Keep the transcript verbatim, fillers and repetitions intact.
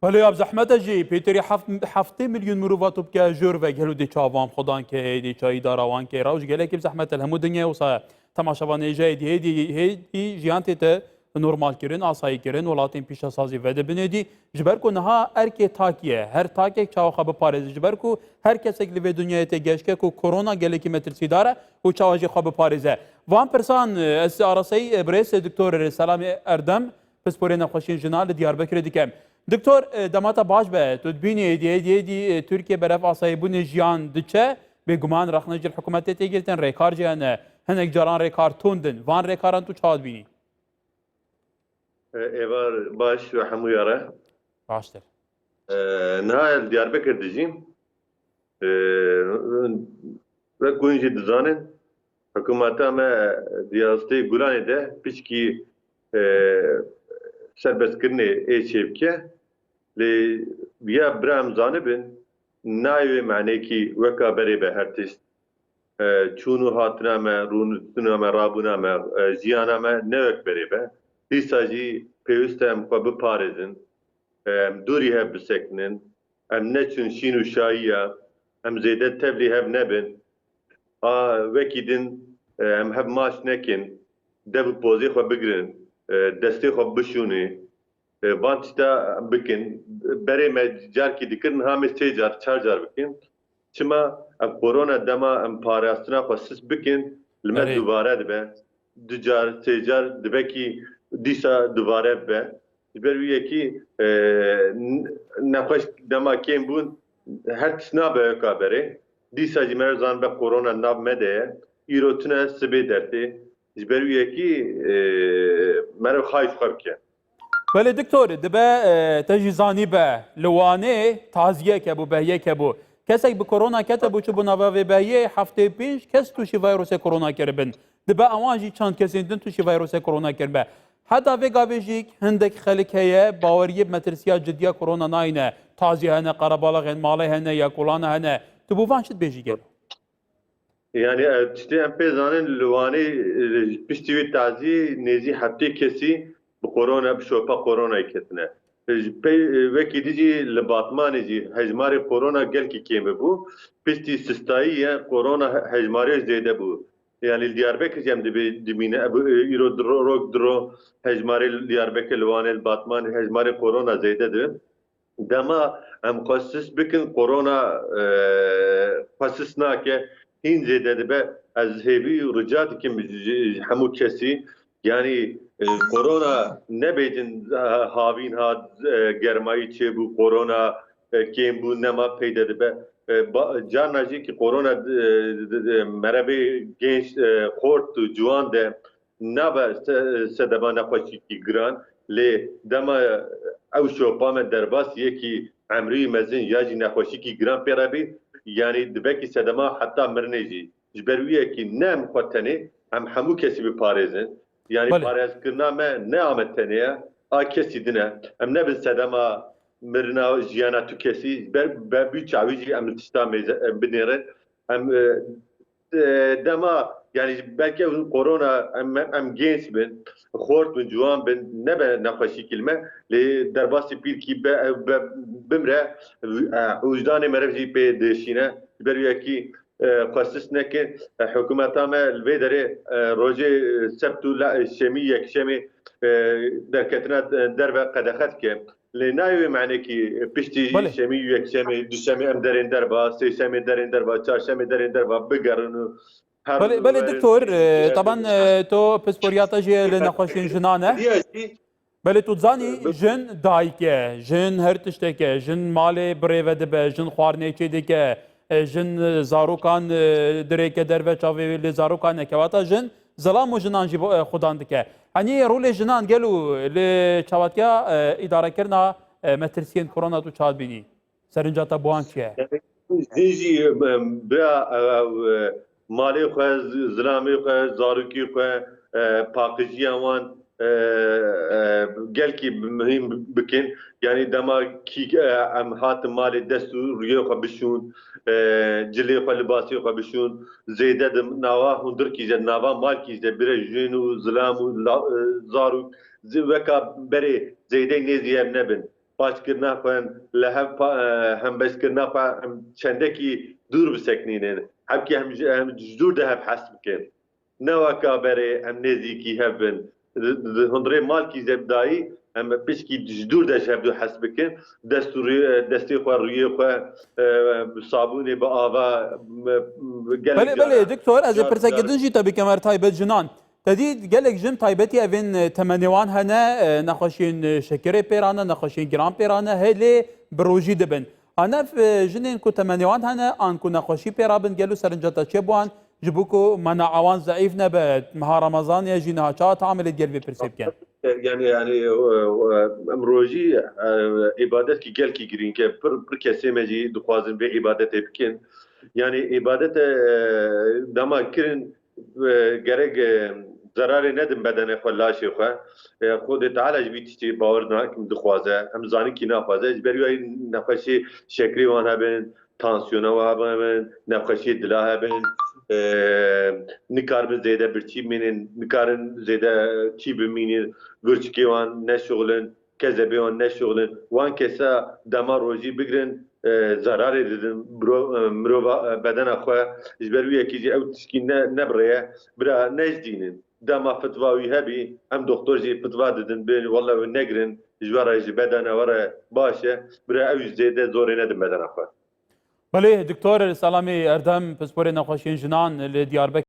Belê ya bi zehmet e jî, pêterî heft, heftê milyon mirova tu bike jor ve gelo dê çavan xwedan ke, dê çayî dara wan ke. Rewş gelekî bi zehmet e li hemû dinyayê wisa ye. Temaşevanê jê dî, hê dî, hê dî jiyan tête normal kirin, asayî kirin, welatên pîşesazî vedibine dî. Ji ber ku niha erkê takî ye, her takek çawa xwe biparêze. Ji ber ku her kesek li vê dinyayê tê geşke ku korona gelekî metirsîdar e û çawa jî xwe biparêze. Van pirsan, ez araseyî, e, birêz, e, Doktor Selamê Erdem, pisporê nexweşiyên jinan li Diyarbekirê dikim. Doktor, e, dema te baş be, tu dibînî êdî, êdî, êdî, e, Tirkiye berev asayîbûnê jiyan diçe, bêguman rexne ji hikûmetê tê girtin, rêkar jî hene, hinek caran rêkar tund in. Van rêkaran tu çawa dibînî? E, êvar baş we hemûya re. Baştir. E, niha li Diyarbekir dijîm. E, wek hûn jî dizanin, hikûmeta me di astê Gulanê de piçkî, e, serbestkirinê ê çêbike. Lê ya bira em zanibin, nayê wê manekî weka berê be her tişt. E, çûn û hatina me, rûniştina me, rabûna me, e, jiyana me ne wek berê be. Dîsa jî pêwîst e em xwe biparêzin, e, em dûrî hev bisekinin, em neçin şîn û şayiya, em zêde tevlî hev nebin. A wekî din, e, em hev maç nekin, dev û pozê xwe bigirin, e, destê xwe bişûnê, e, van tişta bikin. Berê me carkî dikirin, ha me sê car, çar car bikin. Çima? Ev korona dema em parastina xwe sist bikin, li me Erê. dubare dibe. Du car, sê car dibe kî dîsa dubare bibe. Ji ber wî yekî, e, n-, nexweş dema kêm bûn, her tişt nabe weka berê. Dîsa jî meriv zanibe korona nav me de ye. Îro tune sibê dertê. Ji ber wî yekî, e, meriv xayî xwe bike. Belê doktor, dibe, e, te jî zanî be, li Wanê taziyek hebû, behiyek hebû. Kesek bi korona kete bû, çi bû nava vê behiyê, heftê pênc kes tûşî vayrosê korona kiribin. Dibe ewan jî çand kesên din tûşî vayrosê korona kiribe. Heta vê gavê jî hindek xelk heye, baweriyê bi metirsiya ciddiya korona nayne. Tazî hene, qerebalaxên malê hene, ya kolana hene. Tu bo van çi dibêjî gelo? Yani, e, tiştê em pê zanin, li Wanê, e, piştî wê tazî nêzî heftê kesî bi korona, bi şopa koronayê ketine. E, ji pey, e, wekî dî jî li Batmanê jî hejmarê korona gelkî kêm bû. Piştî sistayî ye, korona he-, hejmarê zêde bû. Yani li Diyarbekir jî em dibê-, dibîne, e, bu, e, îro diro, rok diro hejmarê li Diyarbekir, li Wanê, li Batmanê hejmarê korona zêde dibin. Dema em xwe sist bikin, korona, e, xwe sist nake, hîn zêde dibe. Ez hêvî û rica dikim ji, ji hemû kesî, yanî, e, korona nebêjin, e, havîn hat, e, germayî çêbû, korona, e, kêm bû, nema peyde dibe. E, ba-, carna jî ki korona, e, di, di, di, merevê genç, e, xort û ciwan de nabe se-, sedema nexweşîkî giran, lê dema ew şopa me derbas yekî emrî mezin ya jî nexweşîkî giran pê re bî, yanî dibe ki sedema heta mirinê jî. Ji ber wî yekî ne em xwe tenê, em hemû kesî biparêzin. Yanî Belê. parêzkirina me ne Amed tenê ye, a kesî din e. Em nebin sedema mirina jiyana tu kesî, ber, ber wî çawî jî em tişta mêze-, em binêrin. Em, e, e, dema, yani belki ew korona em, em genç bin, xort bin, ciwan bin, nebe nexweşîkî li me, lê derbasî pîrkî be, be, bimre, e, wijdanê meriv jî pê dişîne. Ji ber wî yekî, e, xwe sist neke, e, hikûmeta me li vê derê, e, rojê, e, sebt û la, e, şemî, yekşemê, e, derketina, e, derve qedexe dike. Lê nayê wê manekî piştî Belê. şemî, yekşemê, duşemê em derên derva, sêşemê derên derva, çarşemê derên derva bigerin û her Belê, belê werin doktor, sê e, taban, şemê e, to pisporiya te jî li nexweşiyên jinan e. Diya jî Belê tu zanî, e, bi- jin dayik e, jin her tiştek e, jin malê birêve dibe, jin xwarinê çê dike, e, jin, e, zarokan, e, dirêke derve çavê lê zarokan e. Kewata jin zilam û jinan jî bo, e, xudan dike. Hanî rolê jinan gelo li çawatiya, e, îdarekirina, e, metirsiyên korona tu çawa dibînî? Serinca te bi wan çi ye? Jin jî, e, bira, e, e, malê xwe, z-, zilamê xwe, zarokê xwe, e, paqijiya wan, e, e, gelkî muhîm bikin. Yanî dema kî, e, em hatin malê dest û rûyê xwe bişûn, e, cilê xwe, libasê xwe bişûn, zêde di nava hundirkî de, nava malkî de bire jin û zilam û la-, e, zarok zi-, weka berê zêde nêzî hev nebin. paçkirina xwe, li hev pa-, e, hembeşkirina xwe em çendekî dûr bisekinînin. Hevkî em ji, em ji dûr de hev hes bikin. Ne weka berê em nêzîkî hev bin. Di, di hundirê malkî zebdayî em pişkî ji dûr de ji hev du hes bikin. Dest û rûyê, destê xwe, rûyê xwe, e, bi sabûnê, bi ava, bi, bi gelek Belê, cara belê, doktor, ez ê car pirseke car din jî te bikim, her taybet jinan. Te dî gelek jin taybetî evên, e, temenê wan hene, e, nexweşiyên, e, şekerê pêrane, nexweşiyên giran pêrane, hê lê bi rojî dibin. A nev, e, jinên ku temenê wan hene, an ku nexweşî pêra bin, gelo serinca te çi bo wan, ji bo ku mena'a wan zeîf nebe, meha Remezanê ye jî niha çawa taamilê digel vê pirsê bikin? Yani, yani, e, e, em rojî, e, îbadetkî gelkî girîng e. Pir, pir kesê me jî dixwazin vê îbadetê bikin. Yani îbadete, e, dema kirin, e, gerek, e, zerarê nedin bedenê xwe, laşê xwe. E, Xwedê Teala ji vî tiştî bawer nakim, dixwaze. Em zanikî naxwaze. Ji ber wî nexweşî şekrê wan hebin, tansiyona wan hebin, nexweşiyê dila hebin. E, nikarbin zêde birçî bimînin, nikarin zêde çî bimînin, gurçikê wan neşuxulin, kezebê wan neşuxulin. Wan kesa dema rojî bigirin, e, zerarê didin biro-, e, mirova, e, bedena xwe. Ji ber wî yekê jî ew tişkî ne, ne bi rê ye. Bira nejdînin. Dema fitva wî hebî, em doktor jî fitva didin, bê wele wê negirin, ji we re, ji bedena we re baş e. Bira ew jî zêde zorê nedin bedena xwe. Belê, doktor Selamî Erdem, pisporê nexweşiyên jinan li Diyarbekir.